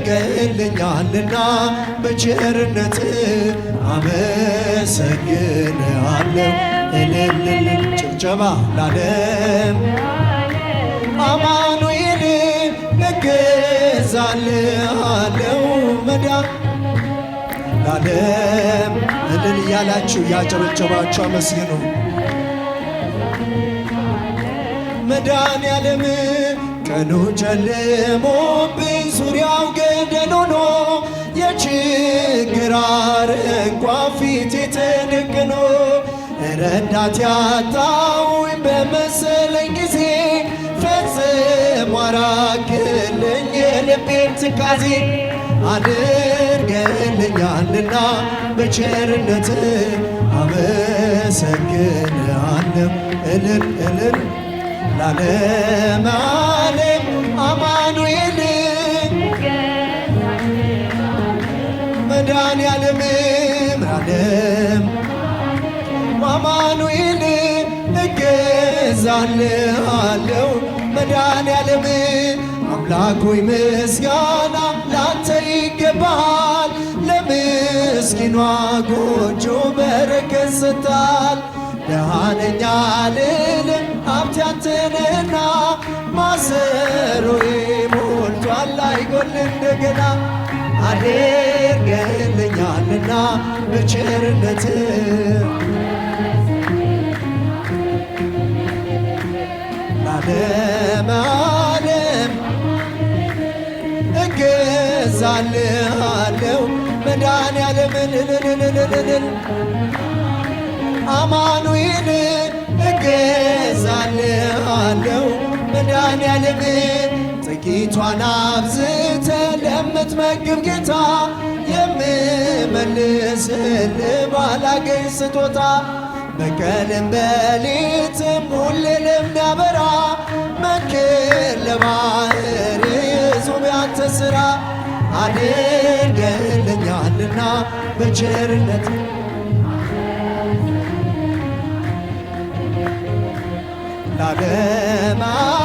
አድርገህልኛልና በቸርነት አመሰግንሃለሁ። እልልል ጭብጨባ ላለም አማኑኤል እገዛልሃለሁ መዳን ላለም እልል እያላችሁ እያጨበጨባችሁ አመስግኑ። መድኃኔዓለም ቀኑ ጨልሞብኝ ዙሪያው ገደል ሆኖ የችግር አረንቋ ፊቴ ተደቅኖ ረዳት ያጣሁኝ በመሰለኝ ጊዜ ፈጽሞ አራቅልኝ የልቤን ትካዜ አድርገህልኛልና በቸርነት አመሰግንሃለሁ። እልል እልል ላለም ዓለም አማኑኤል መድኃኔዓለም ዓለም አማኑኤል እገዛልሃለሁ መድኃኔዓለም አምላክ ሆይ ምስጋና ላንተ ይገባል። ለምስኪኗ ጎጆ በረከት ሰጥተሃል። ደሃ ነኝ አልልም ሀብቴ ያንተ ነህና ማሰሮዬ ሞልቷል አይጎድልም እንደገና አድርገህልኛልና በቸርነት ለዓለም ዓለም እገዛልሃለሁ መድኃኔዓለምን እልልልልልል አማኑኤል እገዛልሃለሁ መድኃኔዓለም ጥቂቷን አብዝተህ ለምትመግብ ጌታ የምመልስልህ ባላገኝ ስጦታ በቀንም በሌትም ሁሌ ለሚያበራ መክር ለባህር የዙም ያንተ ሥራ አድርገህልኛልና በቸርነት ላለም